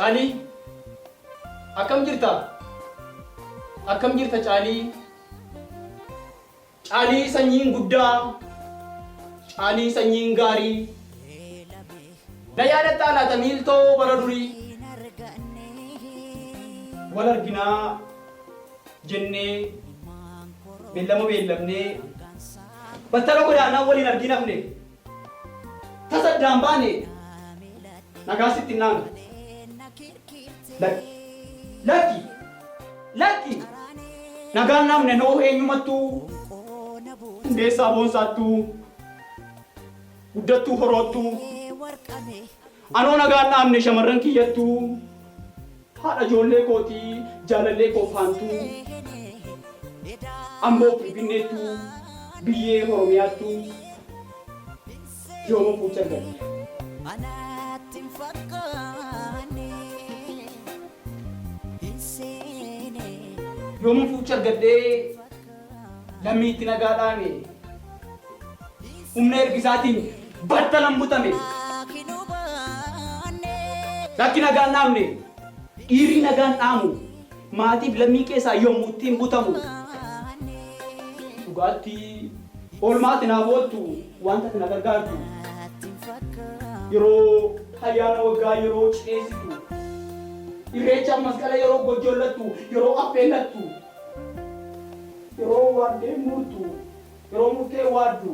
Caalii! Akkam jirta? Akkam jirta Caalii? Caalii sanyiin guddaa, Caalii sanyiin gaarii. Na yaadattaa laata miiltoo bara durii? Wal arginaa jennee beellama beellamnee battala godaannaan wal hin argin hafne. Tasa addaan baane nagaa sitti hin dhaamne. Lakki. Lakki. Lakki. Nagaan dhaamne noo eenyumattuu Hundeessaa Boonsaattuu Guddattuu Horoottuu Anoo nagaan dhaamne shamarran kiyyattuu Haadha ijoollee kootii jaalallee koo faantuu Amboo Finfinneettuu biyyee Oromiyaattuu yooman fuucha argadhe. Anatti hin fakkaanne hin seene. Yooman fuucha argadhee lammiitti nagaa dhaame humna ergisaatiin battalan butame. Hin hubanne. Lakki nagaan dhaamne dhiirri nagaan dhaamu maatiif lammii keessaa yommuu ittiin butamu. Dhugaatti oolmaa ati naaf ooltu wanta ati na gargaartu yeroo ayyaana waggaa yeroo cidheessitu irreechaaf masqala yeroo gojjollattu yeroo affeellattu yeroo waaddee murtu yeroo murtee waaddu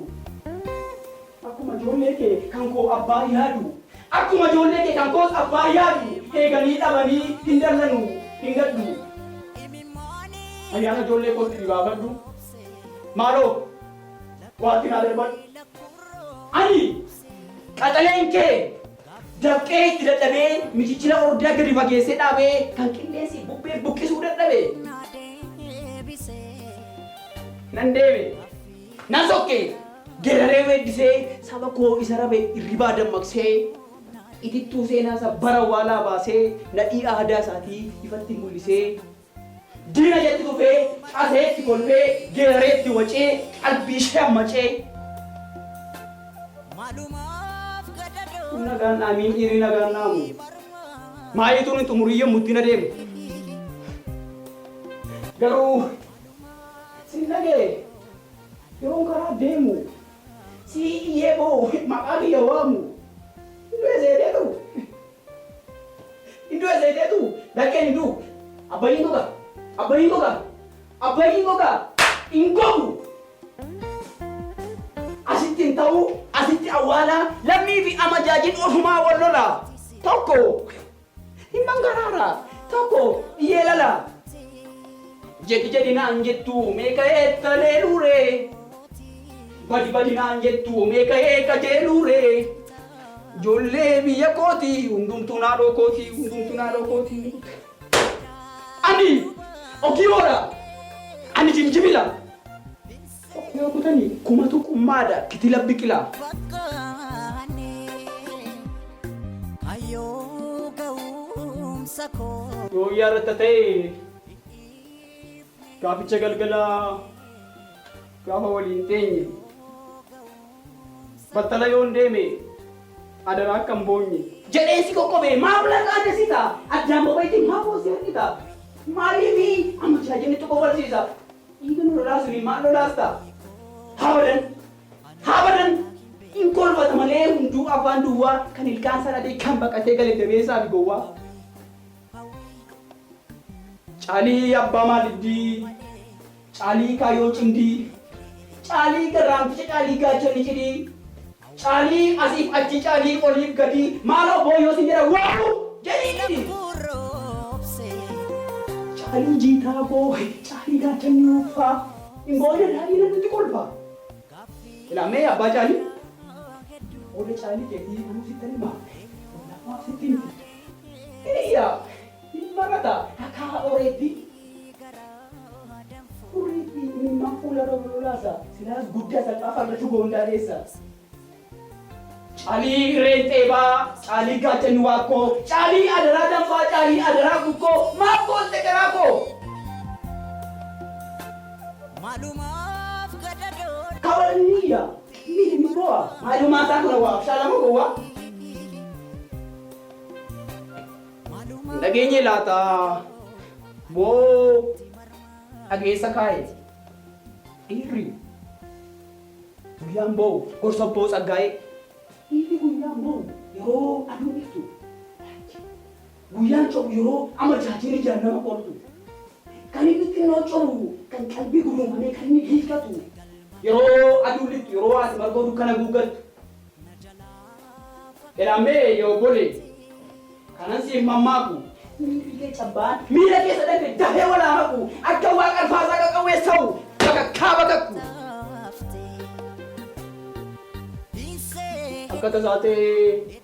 akkuma ijoollee kee kan koo abbaa yaadu akkuma ijoollee kee kan koos abbaa yaadu eeganii dhabanii hin dallanu hin gaddu. Ayyaana ijoollee kootti dhibaafadhu. Maaloo waatti naa darbadhu. Ani qaxaleen kee dafqee itti dadhabee michichila ordaa gadi fageessee dhaabee kan qilleensi bubbee buqqisuu dadhabe. Nan deeme. Nan sokke. Geeraree weeddisee saba koo isa rafe irribaa dammaqsee itittuu seenaa isa bara awwaalaa baasee nadhii aadaa isaatii ifatti mul'isee Diina isheetti tufee, qasee itti kolfee, geeraree itti wacee, qalbii ishee hammacee. Kun nagaan dhaamiin dhiirri nagaan dhaamu. Maayituun hin xumurii yommuu ittiin adeemu. Garuu sin dhaga'e yeroon karaa deemu sii iyyee boo'u maqaa kiyya waamu. Hin du'e seeteetu. Hin du'e seeteetu lakkeen hin du'u. Abbayyiin goga. Abbayyiin goga. Abbayyiin goga. Hin gogu. Asitti hin ta'u, asitti awwaalaa, lammii fi amajaajiin ofumaa wal lola. Tokko hin mangaraara, tokko iyyee lala. Jedhi jedhi naan jettu meeqa eettalee luuree. Badi badi naan jettu meeqa qajeeluuree. Ijoollee biyya kooti hundumtuu naadhoo kooti hundumtuu naadhoo kooti. Ani ogiyoodha. Ani jinjibila. Tokko yoo kutani kumatu qummaadha kitila biqila. Fakkaanne kaayyoo ga'umsa koo. Yoo yaadatta ta'e gaaficha galgalaa gaafa waliin teenye. Battala yoon deeme adaraa akka hin boonye. Jedheen si qoqqobe maaf laqaadesita addaan bobeetti maaf hoosee harkita maaliifi amma jaajinni xiqqoo barsiisa dhiiga nu lolaasuni maal lolaasta haa badan haa badan hin kolfata malee hunduu afaan duwwaa kan ilkaan isaa dhabee kan baqatee gale dabeessaa fi gowwaa. Caalii abbaa maaliddii Caalii kaayyoo cimdii Caalii garraamticha caalii gaachanni cidii Caalii asiif achi caalii oliif gadii maaloo booyyoo sin jedha waawuu jedhii didi. Caalii jiitaa koo caalii gaachanni uffaa hin booyina daadhii nan nutti kolfa. Ilaa mee abbaa caalii booda caalii keetii anuu sittan hima lafaaf sitti himti. Iyya hin marata kakaa oreetti. Hurrii fi imimmaan fuula irra lolaasa. Silaas guddaa salphaa farda shugoondaa dheessa. Caalii irreen xeebaa, caalii gaachanni waakkoo, caalii adaraa danfaa, caalii adaraa bukkoo, maaf goolte garaa koo? Maalumaaf gadadoon. Kabalniyya, miidhni boo'a, maalumaa isaa kun hawaa, abshaalama gowwaa. Hin dhageenye laata? Moo dhageessa kaa'e? Dhiirri guyyaan boo'u gorsa obboo Tsaggaayee. Dhiirri guyyaan boo'u yeroo aduun iftu. Guyyaan cobu yeroo amajaajiin ijaan nama qortu. Kan inni xinnoo cobu kan qalbii guduunfamee kan inni hiikkatu. Yeroo aduun lixxu yeroo haati margoo dukkana guuggattu. Ilaammee yoo obbolee kanan siif mammaaku miirri kee cabbaan miira keessa darbe dafee walaa maqu akka waaqa alfaasaa qaqawweessa'u bakakkaa bakakku. Akka tasaa ta'ee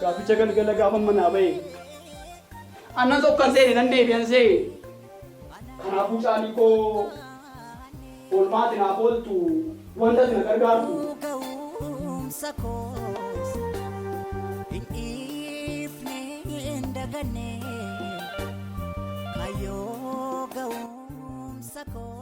gaaficha galgala gaafa manaa ba'e annan sokkan seene nan deebi'an see kanaafuu caalii koo oolmaati naaf ooltu wanta ati na gargaartu. Ga'umsa koos hin dhiifne hin daganne kaayyoo ga'umsa koos.